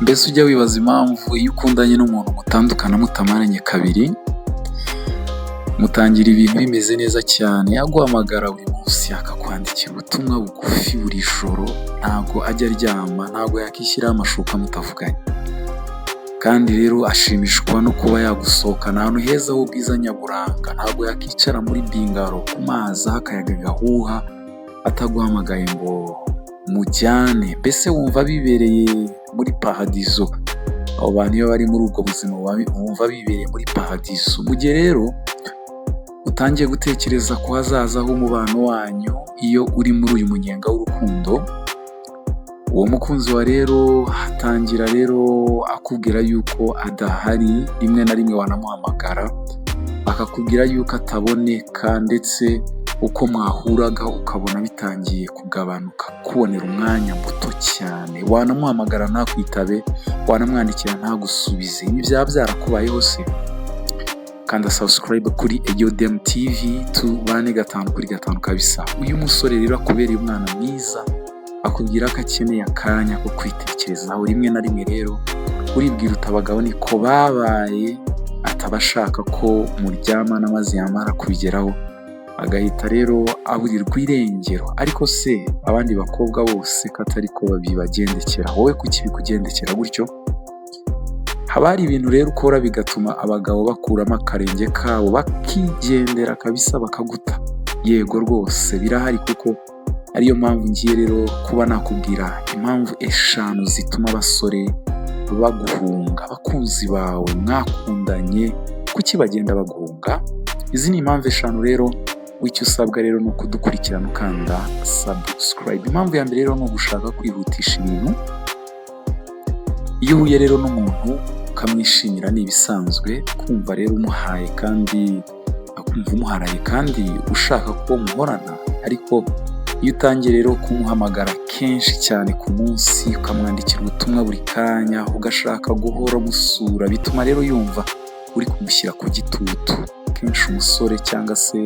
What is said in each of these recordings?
Mbese ujya wibaza impamvu iyo ukundanye n'umuntu mutandukana mutamaranye kabiri? Mutangira ibintu bimeze neza cyane, aguhamagara buri munsi, akakwandikira ubutumwa bugufi buri joro, ntabwo ajya aryama, ntabwo yakishyiraho amashuka mutavuganye. Kandi rero ashimishwa no kuba yagusohokana ahantu heza h'ubwiza nyaburanga, ntabwo yakicara muri bungalow ku mazi aho akayaga gahuha ataguhamagaye ngo mujyane, mbese wumva bibereye muri paradizo. Abo bantu iyo bari muri ubwo buzima bumva bibereye muri paradizo. Mu gihe rero utangiye gutekereza ku hazaza h'umubano wanyu, iyo uri muri uyu munyenga w'urukundo, uwo mukunzi wawe rero atangira rero akubwira yuko adahari, rimwe na rimwe wanamuhamagara akakubwira yuko ataboneka, ndetse uko mwahuraga ukabona bitangiye kugabanuka, kubonera umwanya muto cyane, wanamuhamagara ntakwitabe, wanamwandikira ntagusubize. Ibi byaba byarakubayeho se? Kanda subscribe kuri Eyodem TV tubane gatanu kuri gatanu kabisa. Uyu musore rero akubereye umwana mwiza, akubwira ko akeneye akanya ko kwitekerezaho. Rimwe na rimwe rero uribwira uti abagabo niko babaye, ataba ashaka ko muryamana, maze yamara kubigeraho agahita rero aburirwa irengero. Ariko se abandi bakobwa bose ko atari ko bibagendekera, wowe kuki bikugendekera gutyo? Haba hari ibintu rero ukora bigatuma abagabo bakuramo akarenge kabo bakigendera kabisa, bakaguta. Yego rwose birahari, kuko ariyo mpamvu ngiye rero kuba nakubwira impamvu 5 zituma abasore baguhunga. Abakunzi bawe mwakundanye kuki bagenda baguhunga? Izi ni impamvu 5 rero. Icyo usabwa rero ni ukudukurikirana ukanda subscribe. Impamvu ya mbere rero ni ugushaka kwihutisha ibintu. Iyo uhuye rero n'umuntu ukamwishimira ni ibisanzwe kumva rero umuhaye kandi akumva umuharaye kandi ushaka ko muhorana. Ariko iyo utangiye rero kumuhamagara kenshi cyane ku munsi, ukamwandikira ubutumwa buri kanya, ugashaka guhora umusura, bituma rero yumva uri kumushyira ku gitutu. Kenshi umusore cyangwa se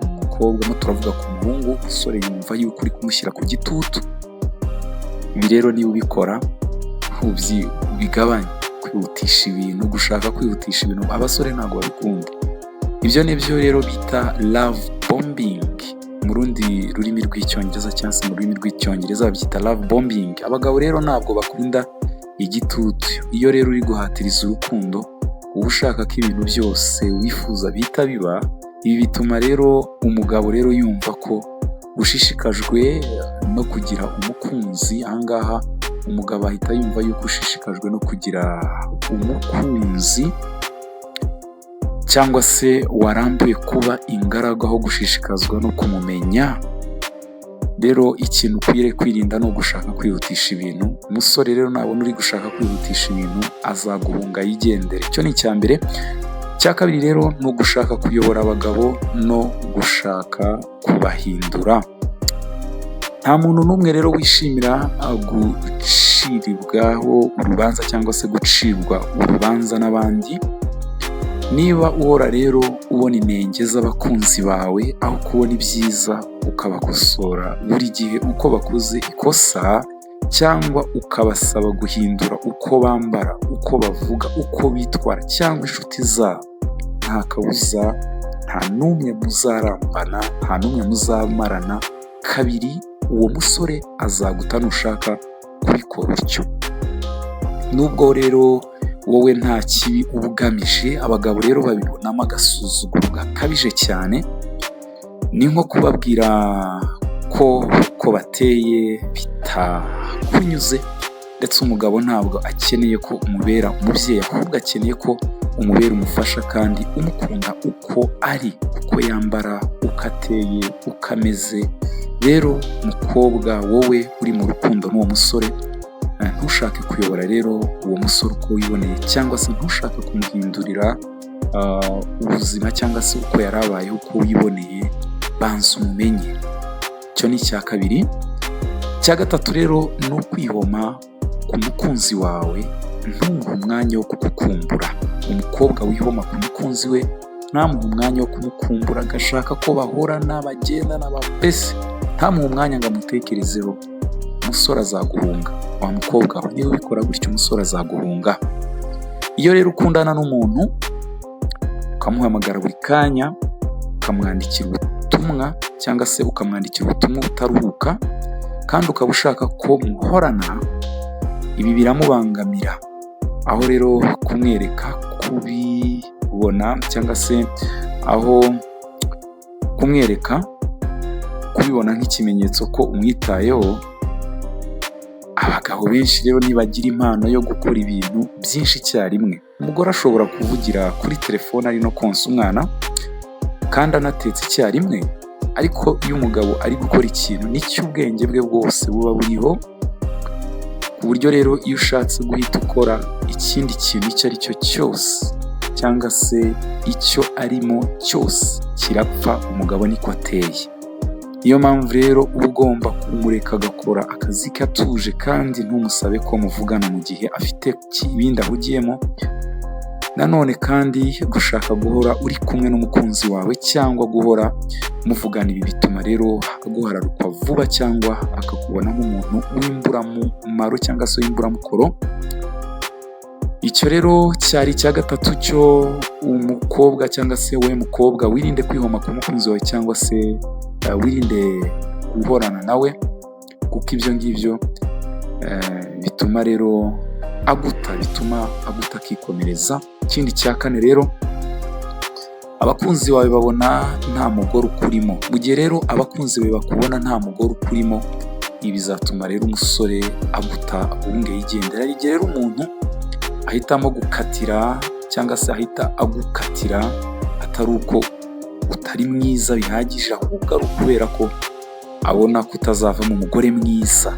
umukobwa, mo turavuga ku muhungu, umusore yumva yuko uri kumushyira ku gitutu. Ibi rero niba ubikora ubigabanye. Kwihutisha ibintu, gushaka kwihutisha ibintu, abasore ntabwo babikunda. Ibyo ni byo rero bita love bombing mu rundi rurimi rw'Icyongereza, cyangwa se mu rurimi rw'Icyongereza babyita love bombing. Abagabo rero ntabwo bakunda igitutu. Iyo rero uri guhatiriza urukundo, uba ushaka ko ibintu byose wifuza bihita biba. Ibi bituma rero umugabo rero yumva ko ushishikajwe no kugira umukunzi. Ahangaha umugabo ahita yumva yuko ushishikajwe no kugira umukunzi, cyangwa se warambiwe kuba ingaragu aho gushishikazwa no kumumenya. Rero ikintu ukwiriye kwirinda ni ugushaka kwihutisha ibintu. Umusore rero nabona uri gushaka kwihutisha ibintu, azaguhunga yigendere. Icyo ni icya mbere. Icya kabiri rero ni ugushaka kuyobora abagabo no gushaka kubahindura. Nta muntu n'umwe rero wishimira guciribwaho urubanza cyangwa se gucibwa urubanza n'abandi. Niba uhora rero ubona inenge z'abakunzi bawe aho kubona ibyiza, ukabakosora buri gihe uko bakoze ikosa, cyangwa ukabasaba guhindura uko bambara, uko bavuga, uko bitwara cyangwa inshuti zabo, nta kabuza nta n'umwe muzarambana, nta n'umwe muzamarana kabiri. Uwo musore azaguta nushaka kubikora utyo. Nubwo rero wowe nta kibi uba ugamije, abagabo rero babibonamo agasuzuguro gakabije cyane. Ni nko kubabwira ko uko bateye bitakunyuze. Ndetse umugabo ntabwo akeneye ko umubera umubyeyi, ahubwo akeneye ko umubera umufasha kandi umukunda uko ari, uko yambara, uko ateye, uko ameze. Rero mukobwa, wowe uri mu rukundo n'uwo musore, ntushake kuyobora rero uwo musore uko wiboneye, cyangwa se ntushake kumuhindurira ubuzima cyangwa se uko yari abayeho uko wiboneye. Banza umumenye. Icyo ni icya kabiri. Icya gatatu rero ni ukwihoma ku mukunzi wawe, ntumuhe umwanya wo kugukumbura. Umukobwa wihoma ku mukunzi we, ntamuhe umwanya wo kumukumbura, agashaka ko bahorana, bagendana, mbese ntamuhe umwanya ngo amutekerezeho, umusore azaguhunga. Wa mukobwa we, niba ubikora gutyo umusore azaguhunga. Iyo rero ukundana n'umuntu ukamuhamagara buri kanya, ukamwandikira ubutumwa cyangwa se ukamwandikira ubutumwa utaruhuka, kandi ukaba ushaka ko muhorana, ibi biramubangamira. Aho rero kumwereka kubibona cyangwa se aho kumwereka kubibona nk'ikimenyetso ko umwitayeho. Abagabo benshi rero ntibagira impano yo gukora ibintu byinshi icyarimwe. Umugore ashobora kuvugira kuri telefone ari no konsa umwana kandi anatetse icyarimwe, ariko iyo umugabo ari gukora ikintu nicyo ubwenge bwe bwose buba buriho, ku buryo rero iyo ushatse guhita ukora ikindi kintu icyo ari cyo cyose cyangwa se icyo arimo cyose kirapfa. Umugabo niko ateye. Niyo mpamvu rero uba ugomba kumureka agakora akazi ke atuje, kandi ntumusabe ko muvugana mu gihe afite ibindi ahugiyemo. Nanone kandi gushaka guhora uri kumwe n'umukunzi wawe cyangwa guhora muvugana, ibi bituma rero aguhararukwa vuba cyangwa akakubona nk'umuntu w'imburamumaro cyangwa se w'imburamukoro. Icyo rero cyari icya gatatu cyo umukobwa cyangwa se we mukobwa, wirinde kwihoma ku mukunzi wawe cyangwa se wirinde guhorana nawe, kuko ibyo ngibyo bituma rero aguta, bituma aguta akikomereza. Ikindi cya kane rero, abakunzi bawe babona nta mugore ukurimo. Mu gihe rero abakunzi bawe bakubona nta mugore ukurimo, ibi bizatuma rero umusore aguta ubundi yigendera. Hari igihe rero umuntu ahitamo gukatira cyangwa se ahita agukatira, atari uko utari mwiza bihagije, ahubwo ari ukubera ko abona ko utazavamo umugore mwiza.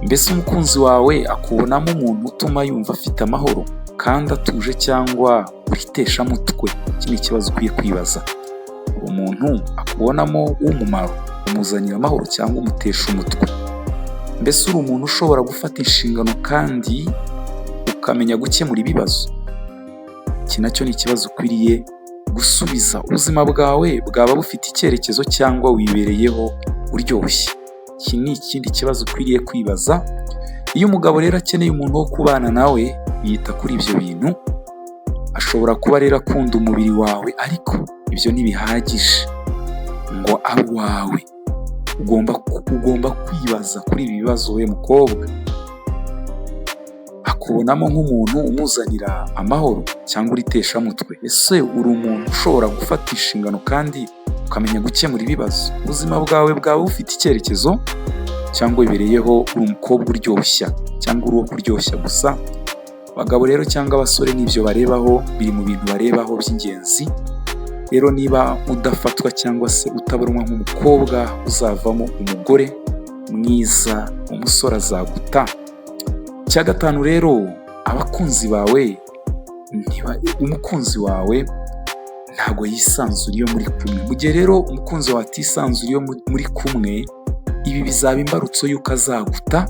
Mbese umukunzi wawe akubonamo umuntu utuma yumva afite amahoro kandi atuje, cyangwa witeshamutwe? Iki ni ikibazo ukwiye kwibaza. Umuntu akubonamo w'umumaro, umuzanira amahoro cyangwa umutesha umutwe? Mbese uri umuntu ushobora gufata inshingano kandi ukamenya gukemura ibibazo? Iki nacyo ni ikibazo ukwiriye gusubiza. Ubuzima bwawe bwaba bufite icyerekezo cyangwa wibereyeho uryoshye? Iki ni ikindi kibazo ukwiriye kwibaza. Iyo umugabo rero akeneye umuntu wo kubana nawe, yita kuri ibyo bintu. Ashobora kuba rero akunda umubiri wawe, ariko ibyo ntibihagije ngo abe uwawe. Ugomba kwibaza kuri ibi bibazo we mukobwa. Akubonamo nk'umuntu umuzanira amahoro cyangwa uriteshamutwe? Ese uri umuntu ushobora gufata inshingano kandi ukamenya gukemura ibibazo? Ubuzima bwawe bwaba bufite icyerekezo cyangwa wibereyeho uri umukobwa uryoshya cyangwa uri uwo kuryoshya gusa? Abagabo rero cyangwa abasore n'ibyo barebaho, biri mu bintu barebaho by'ingenzi. Rero niba udafatwa cyangwa se utabonwa nk'umukobwa uzavamo umugore mwiza, umusore azaguta. Icya gatanu rero, abakunzi bawe, umukunzi wawe ntabwo yisanzura iyo muri kumwe. Mu gihe rero umukunzi wawe atisanzura iyo muri kumwe, ibi bizaba imbarutso y'uko azaguta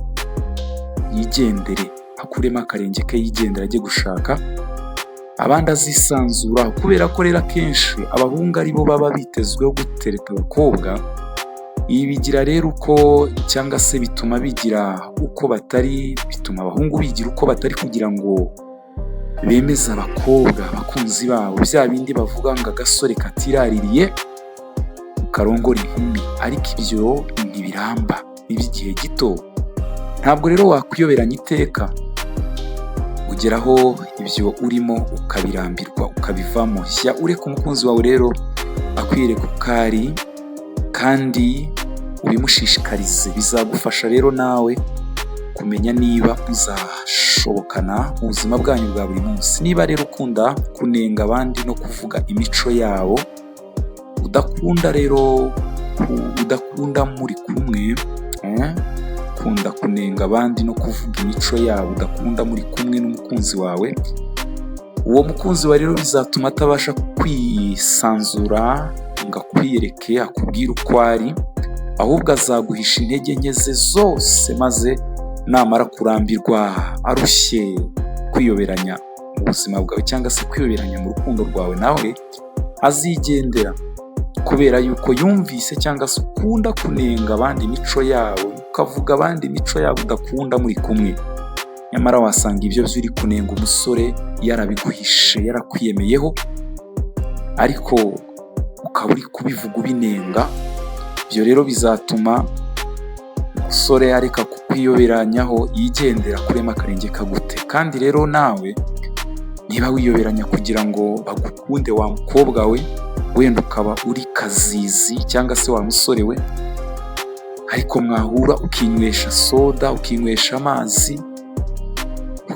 yigendere, akuremo akarenge ke yigendera ajye gushaka abandi azisanzuraho. Kubera ko rero akenshi abahungu aribo baba bitezweho gutereta abakobwa, ibi bigira rero uko cyangwa se bituma bigira uko batari, bituma abahungu bigira uko batari kugira ngo bemeze abakobwa abakunzi babo. Bya bindi bavuga ngo agasore katiraririye karongora inkumi, ariko ibyo ntibiramba, ni iby'igihe gito. Ntabwo rero wakwiyoberanya iteka, ugeraho ibyo urimo ukabirambirwa ukabivamo. Jya ureka umukunzi wawe rero akwiyereka uko ari kandi ubimushishikarize. Bizagufasha rero nawe kumenya niba muzashobokana mu buzima bwanyu bwa buri munsi. Niba rero ukunda kunenga abandi no kuvuga imico yabo, udakunda rero udakunda muri kumwe, ukunda kunenga abandi no kuvuga imico yabo, udakunda muri kumwe n'umukunzi wawe, uwo mukunzi wawe rero bizatuma atabasha kwisanzura ngo akwiyereke, akubwire uko ari, ahubwo azaguhisha intege nke ze zose, maze namara kurambirwa arushye kwiyoberanya mu buzima bwawe cyangwa se kwiyoberanya mu rukundo rwawe nawe, azigendera, kubera yuko yumvise cyangwa se ukunda kunenga abandi imico yabo, ukavuga abandi imico yabo udakunda muri kumwe. Nyamara wasanga ibyo byo uri kunenga umusore yarabiguhishe, yarakwiyemeyeho, ariko ukaba uri kubivuga ubinenga. Ibyo rero bizatuma umusore areka kukwiyoberanyaho, yigendera kurema akarenge kagute. Kandi rero nawe niba wiyoberanya kugira ngo bagukunde, wa mukobwa we, wenda ukaba uri kazizi cyangwa se wa musore we, ariko mwahura ukinywesha soda, ukinywesha amazi,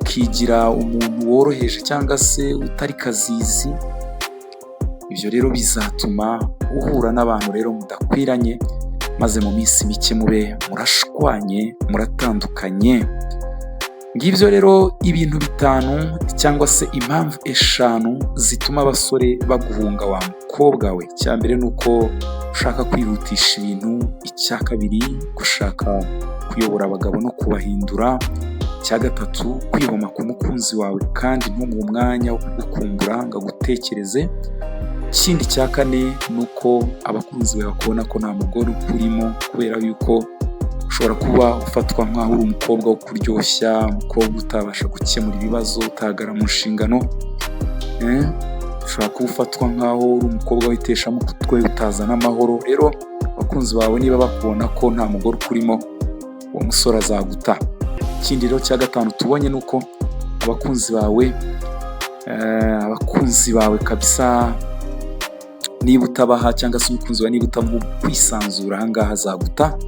ukigira umuntu woroheje cyangwa se utari kazizi, ibyo rero bizatuma uhura n'abantu rero mudakwiranye, maze mu minsi mike mube murashwanye, muratandukanye. Ngibyo rero ibintu bitanu cyangwa se impamvu 5 zituma abasore baguhunga, wa mukobwa we. Icya mbere ni uko ushaka kwihutisha ibintu, icya kabiri gushaka kuyobora abagabo no kubahindura, icya gatatu kwihoma ku mukunzi wawe kandi ntumuhe umwanya wo kugukumbura ngo agutekereze, ikindi cya kane ni uko abakunzi bawe bakubona ko nta mugore ukurimo, kubera yuko ushobora kuba ufatwa nk'aho uri umukobwa wo kuryoshya, umukobwa utabasha gukemura ibibazo, utagara mu nshingano, ushobora kuba ufatwa nk'aho uri umukobwa w'iteshamutwe, utazana amahoro. Rero abakunzi bawe niba bakubona ko nta mugore ukurimo, uwo musore azaguta. Ikindi rero cya gatanu tubonye ni uko abakunzi bawe kabisa niba utabaha, cyangwa se umukunzi wawe niba utamuha kwisanzura, aha ngaha azaguta.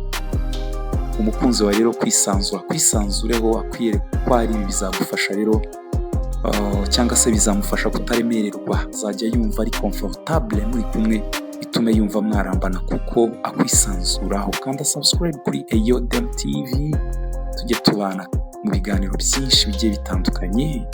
Umukunzi wawe rero kwisanzura, kwisanzureho, akwiyereka ko ari ibi bizagufasha rero cyangwa se bizamufasha kutaremererwa, azajya yumva ari comfortable muri kumwe, bitume yumva mwarambana kuko akwisanzuraho. Kanda subscribe kuri Eyodem TV, tujye tubana mu biganiro byinshi bigiye bitandukanye.